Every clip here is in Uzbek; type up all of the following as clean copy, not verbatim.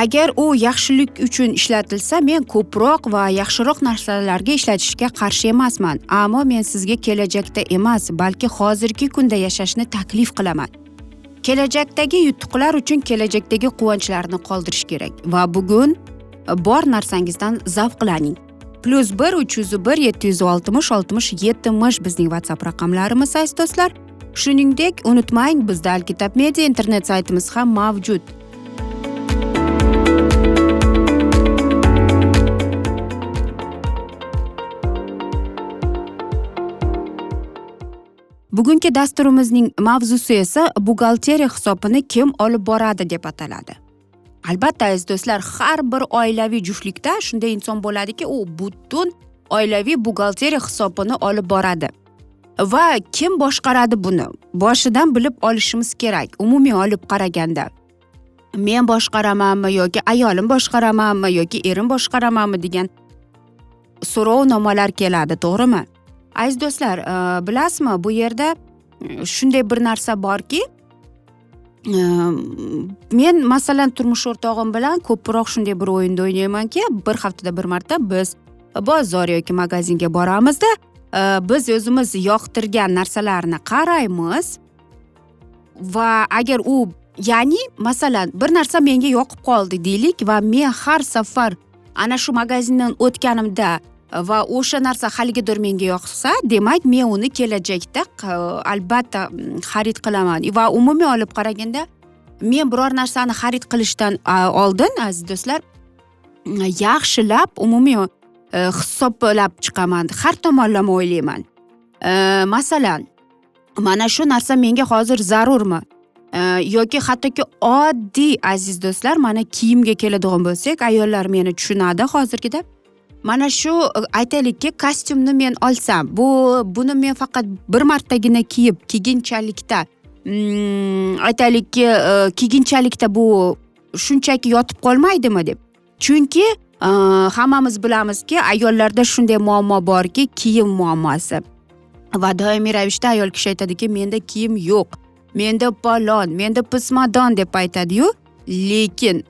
Agar u yaxshilik uchun ishlatilsa, men ko'proq va yaxshiroq narsalarga ishlatishga qarshi emasman. Ammo men sizga kelajakda emas, balki hozirgi kunda yashashni taklif qilaman. Kelajakdagi yutuqlar uchun kelajakdagi quvonchlarni qoldirish kerak va bugun bor narsangizdan zavqlaning. +1 301 760 60 70 bizning WhatsApp raqamlarimiz, aziz do'stlar. Shuningdek, unutmang, bizda Alkitab Media internet saytimiz ham mavjud. Bugungi dasturimizning mavzusi esa buxgalteriya hisobini kim olib boradi deb ataladi. Albatta, aziz do'stlar, har bir oilaviy juftlikda shunday inson bo'ladiki, u butun oilaviy buxgalteriya hisobini olib boradi. Va kim boshqaradi buni? Boshidan bilib olishimiz kerak. Umumiy olib qaraganda, men boshqaramanmi yoki ayolim boshqaramanmi yoki erim boshqaramanmi degan so'rovnomalar keladi, to'g'rimi? Aziz do'stlar, bilasizmi, bu yerda shunday bir narsa borki, men masalan turmush o'rtog'im bilan ko'proq shunday bir o'yinda o'ynaymanki, bir haftada bir marta biz bozor yoki magazinga boramizda, biz o'zimiz yoqtirgan narsalarni qaraymiz va agar u, ya'ni masalan bir narsa menga yoqib qoldi deylik va men har safar ana shu magazindan o'tganimda va o'sha narsa haligadir menga yoqsa, demak men uni kelajakda albatta xarid qilaman. Va umumiy olib qaraganda men biror narsani xarid qilishdan oldin, aziz do'stlar, yaxshilab umumiy hisoblab chiqaman, har tomonlama o'ylayman. Masalan, mana shu narsa menga hozir zarurmi? Yoki hattoki oddiy, aziz do'stlar, mana kiyimga keladigan bo'lsak, ayollar meni tushunadi hozirgida. Mana shu aytaylikki, kostyumni men olsam, buni men faqat bir martagina kiyib, keyinchalikda aytaylikki, keyinchalikda bu shunchaki yotib qolmaydimi deb. Chunki hammamiz bilamizki, ayollarda shunday muammo borki, kiyim muammosi. Va doimiy ravishda ayol kishi aytadiki, menda kiyim yo'q, menda palon, menda pismadon deb aytadi-yu, lekin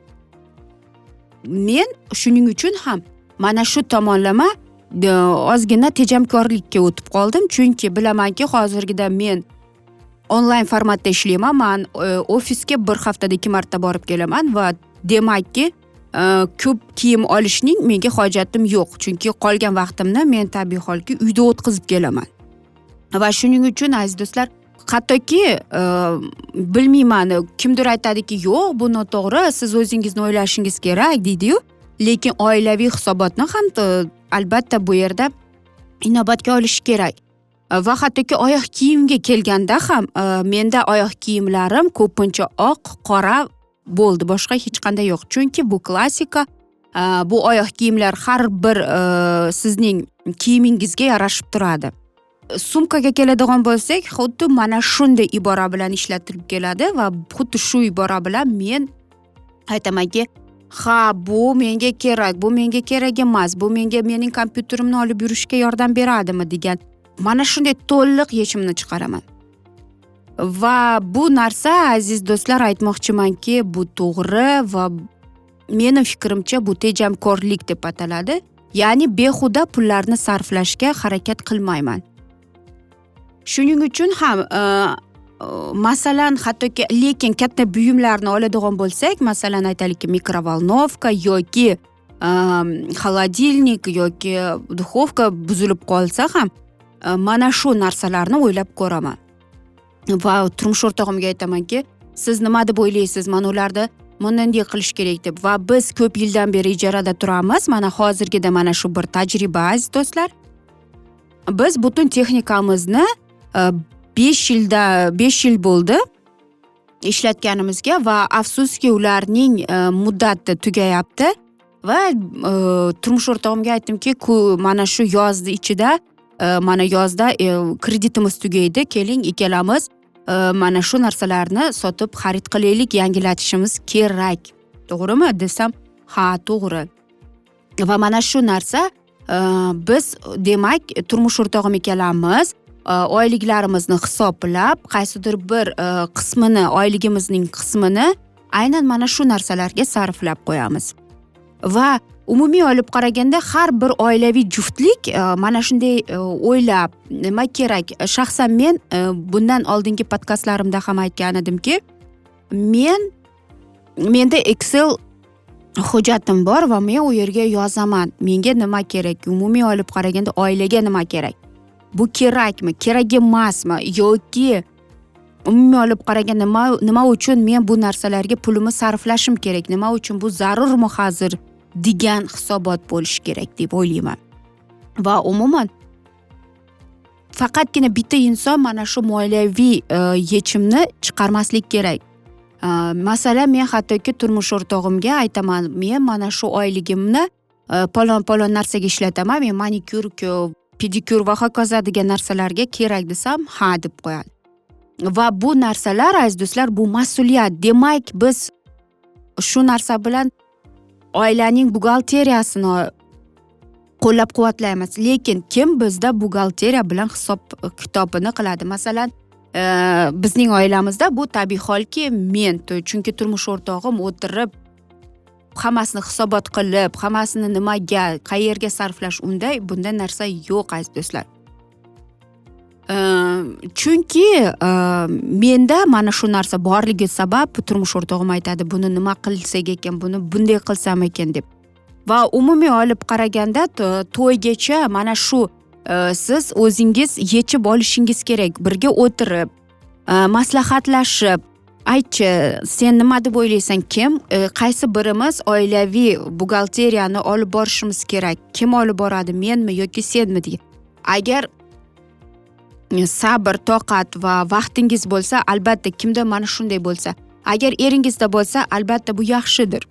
men shuning uchun ham mana shu tomonlama ozgina tejamkorlikka o'tib qoldim, chunki bilamanki, hozirgida men onlayn formatda ishlayman, man ofisga bir haftada 2 marta borib kelaman va demakki ko'p kiyim olishning menga hojatim yo'q, chunki qolgan vaqtimni men tabiiy holki uyda o'tkazib kelaman. Va shuning uchun, aziz do'stlar, hattoki bilmayman, kimdir aytadiki, yo'q, bu noto'g'ri, siz o'zingizni o'ylashingiz kerak deydi-yu, lekin oilaviy hisobotni ham albatta bu yerda inobatga olish kerak. Va hattoki oyoq kiyimga kelganda ham menda oyoq kiyimlarim ko'pincha oq, qora bo'ldi, boshqa hech qanday yo'q. Chunki bu klassika, bu oyoq kiyimlar har bir sizning kiyimingizga yarashib turadi. Sumkaga keladigan bo'lsak, xuddi mana shunday ibora bilan ishlatilib keladi va xuddi shu ibora bilan men aytamanki, ha, bu menga kerak, bu menga kerak emas, bu menga mening kompyuterimni olib yurishga yordam beradimi degan mana shunday to'liq yechimni chiqaraman. Va bu narsa, aziz do'stlar, aytmoqchimanki, bu to'g'ri va mening fikrimcha bu tejamkorlik deb ataladi. Ya'ni behuda pullarni sarflashga harakat qilmayman. Shuning uchun ham masalan, hattoki lekin katta buyumlarni oladigan bo'lsak, masalan, aytaylikki, mikrovolnovka yoki холодильник yoki duxovka buzilib qolsa ham mana shu narsalarni o'ylab ko'raman. Va turmush o'rtog'imga aytamanki, siz nima deb o'ylaysiz, mana ularni bunday qilish kerak deb. Va biz ko'p yildan beri ijarada turamiz. Mana hozirgida mana shu bir tajriba, aziz do'stlar. Biz butun texnikamizni 5 yil bo'ldi ishlatganimizga va afsuski ularning muddati tugayapti. Va turmush o'rtog'imga aytdimki, mana shu yozni ichida, mana yozda kreditimiz tugaydi, keling ikkalamiz mana shu narsalarni sotib xarid qilaylik, yangilatishimiz kerak. To'g'rimi desam, ha, to'g'ri. Va mana shu narsa biz demak turmush o'rtog'im ikkalamiz oyliklarimizni hisoblab, qaysidir bir qismini, oyligimizning qismini aynan mana shu narsalarga sarflab qo'yamiz. Va umumiy olib qaraganda har bir oilaviy juftlik mana shunday o'ylab nima kerak. Shaxsan men bundan oldingi podkastlarimda ham aytgan edimki, menda Excel hujjatim bor va men u yerga yozaman, menga nima kerak, umumiy olib qaraganda oilaga nima kerak, bu kerakmi, kerak emasmi, yoki umumiy olib qaraganda nima uchun men bu narsalarga pulimni sarflashim kerak, nima uchun bu zarurmi hozir degan hisobot bo'lishi kerak deb o'ylayman. Va umuman faqatgina bitta inson mana shu moliyaviy yechimni chiqarmaslik kerak. Masalan, men hattoki turmush o'rtog'imga aytaman, men mana shu oyligimni palon narsaga ishlataman, men manikyur, pedikyur va hokazo degan narsalarga kerak desam, ha deb qo'yadi. Va bu narsalar, aziz do'stlar, bu mas'uliyat. Demak, biz shu narsa bilan oilaning buxgalteriyasini qo'llab-quvvatlaymiz. Lekin kim bizda buxgalteriya bilan hisob kitobini qiladi? Masalan, bizning oilamizda bu tabiiy holki men, chunki turmush o'rtog'im o'tirib hammasini hisobot qilib, hammasini nimaga, qayerga sarflash, unday bunday narsa yo'q, aziz do'stlar. Chunki menda mana shu narsa borligi sabab turmush o'rtog'im aytadi, buni nima qilsak ekan, buni bunday qilsam ekan deb. Va umumiy olib qaraganda to'ygacha mana shu siz o'zingiz yechib olishingiz kerak, birga o'tirib, maslahatlashib, aytchi, sen nima deb o'ylaysan, kim, qaysi birimiz oilaviy buxgalteriyani olib borishimiz kerak, kim olib boradi, menmi yoki senmi degan. Agar sabr, toqat va vaqtingiz bo'lsa, albatta kimda mana shunday bo'lsa, agar eringizda bo'lsa, albatta bu yaxshidir.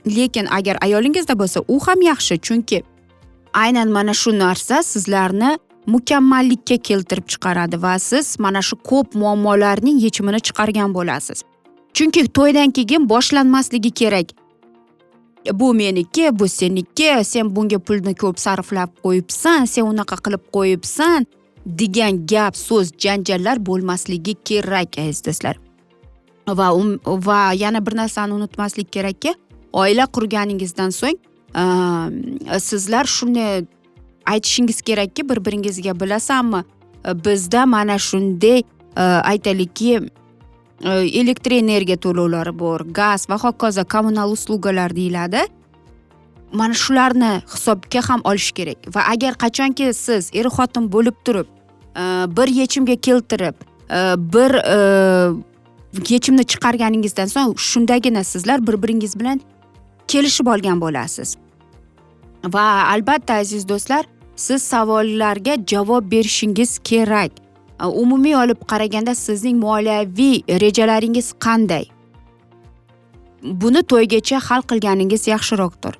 Lekin agar ayolingizda bo'lsa, u ham yaxshi, chunki aynan mana shu narsa sizlarni mukammallikka keltirib chiqaradi va siz mana shu ko'p muammolarning yechimini chiqargan bo'lasiz. Chunki to'ydan keyin boshlanmasligi kerak. Bu meniki, bu seniki, sen bunga pulni ko'p sarflab qo'yibsan, sen unaqa qilib qo'yibsan degan gap, so'z, janjallar bo'lmasligi kerak, aziz do'stlar. Va yana bir narsani unutmaslik kerakki, oila qurganingizdan so'ng sizlar shuni aytishingiz kerakki, bir-biringizga, bilasanmi, bizda mana shunday aytaylikki, elektr energiya to'lovlari bor, gaz va hokazo, kommunal uslugalar deyiladi. Mana shularni hisobga ham olish kerak. Va agar qachonki siz er-xotin bo'lib turib, bir yechimga keltirib, bir yechimni chiqarganingizdan so'ng shundagina sizlar bir-biringiz bilan kelishib olgan bo'lasiz. Va albatta, aziz do'stlar, siz savollarga javob berishingiz kerak. Umumiy olib qaraganda sizning moliyaviy rejalaringiz qanday? Buni to'ygacha hal qilganingiz yaxshiroqdir.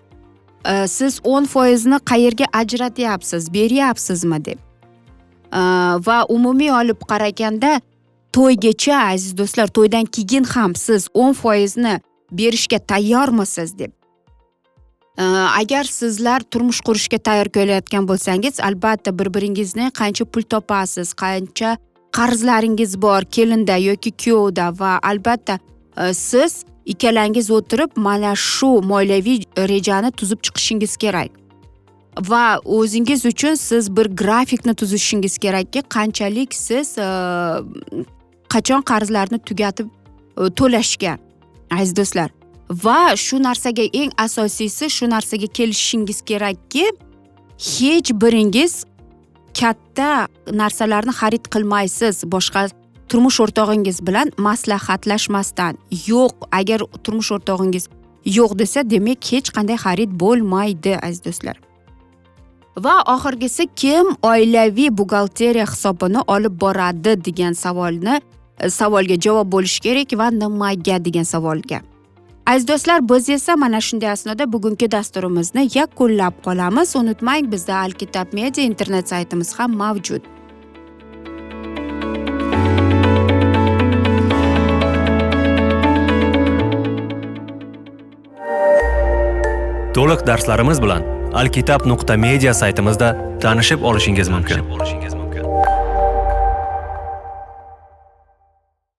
Siz 10% qayerga ajratyapsiz, beryapsizmi deb. Va umumiy olib qaraganda to'ygacha, aziz do'stlar, to'ydan keyin ham siz 10% berishga tayyormisiz deb. Agar sizlar turmush qurishga tayyor kelayotgan bo'lsangiz, albatta bir-biringizni qancha pul topasiz, qancha qarzlaringiz bor kelinda yoki kuyovda, va albatta siz ikkalangiz o'tirib mana shu moliyaviy rejani tuzib chiqishingiz kerak. Va o'zingiz uchun siz bir grafikni tuzishingiz kerakki, qanchalik siz qachon qarzlarni tugatib to'lashga, aziz do'stlar. Va shu narsaga, eng asosiysi, shu narsaga kelishingiz kerakki, hech biringiz katta narsalarni xarid qilmaysiz boshqa turmush o'rtog'ingiz bilan maslahatlashmasdan. Yo'q, agar turmush o'rtog'ingiz yo'q desa, demak hech qanday xarid bo'lmaydi, aziz do'stlar. Va oxirgisi, kim oilaviy buxgalteriya hisobini olib boradi degan savolga javob bo'lishi kerak va nimaga degan savolga. Aziz do'stlar, biz esa mana shunday asnoda bugungi dasturimizni yakunlab qolamiz. Unutmang, bizda Alkitab Media internet saytimiz ham mavjud. To'liq darslarimiz bilan alkitab.media saytimizda tanishib olishingiz mumkin.